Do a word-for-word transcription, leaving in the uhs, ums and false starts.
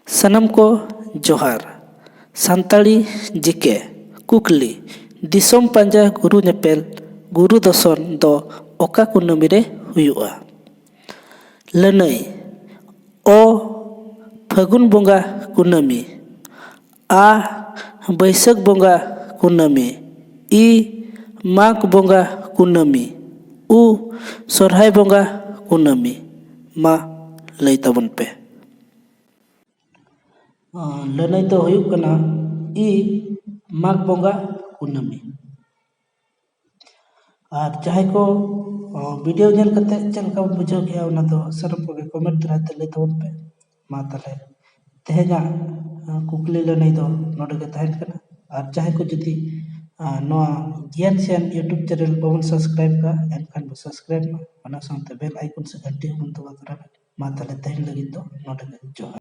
ᱥᱟᱱᱟᱢ ᱠᱚ ᱡᱚᱦᱟᱨ᱾ ᱥᱟᱱᱛᱟᱲᱤ ᱡᱤᱠᱮ ᱠᱩᱠᱞᱤ, ᱫᱤᱥᱚᱢ ᱯᱟᱸᱡᱟ ᱜᱩᱨᱩ ᱧᱮᱯᱮᱞ ᱜᱩᱨᱩ ᱫᱚᱥᱚᱱ ᱫᱚ ᱚᱠᱟ ᱠᱩᱱᱟᱹᱢᱤ ᱨᱮ ᱦᱩᱭᱩᱜᱼᱟ? ᱞᱟᱹᱱᱟᱹᱭ, ᱚ, ᱯᱷᱟᱹᱜᱩᱱ ᱵᱚᱸᱜᱟ ᱠᱩᱱᱟᱹᱢᱤ, ᱟ, ᱵᱟᱹᱭᱥᱟᱹᱠᱷ ᱵᱚᱸᱜᱟ ᱠᱩᱱᱟᱹᱢᱤ, ᱤ, ᱢᱟᱜᱽ ᱵᱚᱸᱜᱟ ᱠᱩᱱᱟᱹᱢᱤ, ᱩ, ᱥᱚᱨᱦᱟᱭ ᱵᱚᱸᱜᱟ ᱠᱩᱱᱟᱹᱢᱤ᱾ ᱢᱟ ᱞᱟᱹᱭ ᱛᱟᱵᱚᱱ ᱯᱮ᱾ ᱞᱟᱹᱱᱟᱹᱭ ᱫᱚ ᱦᱩᱭᱩᱜ ᱠᱟᱱᱟ ᱤ, ᱢᱟᱜᱽ ᱵᱚᱸᱜᱟ ᱠᱩᱱᱟᱹᱢᱤ᱾ ᱟᱨ ᱡᱟᱦᱟᱸᱭ ᱠᱚ ᱵᱷᱤᱰᱤᱭᱳ ᱧᱮᱞ ᱠᱟᱛᱮ ᱪᱮᱫ ᱞᱮᱠᱟ ᱵᱚᱱ ᱵᱩᱡᱷᱟᱹᱣ ᱠᱮᱜᱼᱟ, ᱚᱱᱟ ᱫᱚ ᱥᱟᱱᱟᱢ ᱠᱚᱜᱮ ᱠᱚᱢᱮᱱᱴ ᱫᱟᱨᱟᱭ ᱛᱮ ᱞᱟᱹᱭ ᱛᱟᱵᱚᱱ ᱯᱮ᱾ ᱢᱟ ᱛᱟᱦᱞᱮ ᱛᱮᱦᱮᱧᱟᱜ ᱠᱩᱠᱞᱤ ᱞᱟᱹᱱᱟᱹᱭ ᱫᱚ ᱱᱚᱰᱮ ᱜᱮ ᱛᱟᱦᱮᱱ ᱠᱟᱱᱟ᱾ ᱟᱨ ᱡᱟᱦᱟᱸᱭ ᱠᱚ ᱡᱩᱫᱤ ᱱᱚᱣᱟ ᱜᱮᱭᱟᱱ ᱥᱮᱭᱟᱱ YouTube ᱪᱮᱱᱮᱞ ᱵᱟᱵᱚᱱ ᱥᱟᱵᱥᱠᱨᱟᱭᱤᱵ ᱠᱟᱜᱼᱟ, ᱮᱱᱠᱷᱟᱱ ᱵᱚ ᱥᱟᱵᱥᱠᱨᱟᱭᱤᱵ ᱢᱟ, ᱚᱱᱟ ᱥᱟᱶᱛᱮ ᱵᱮᱞ ᱟᱭᱠᱚᱱ ᱥᱮ ᱜᱷᱟᱱᱴᱤ ᱦᱚᱸᱵᱚᱱ ᱫᱚᱵᱟ ᱛᱚᱨᱟᱭ ᱢᱟ᱾ ᱢᱟ ᱛᱟᱦᱞᱮ ᱛᱮᱦᱮᱧ ᱞᱟᱹᱜᱤᱫ ᱫᱚ ᱱᱚᱰᱮ ᱜᱮ᱾ ᱡᱚᱦᱟᱨ᱾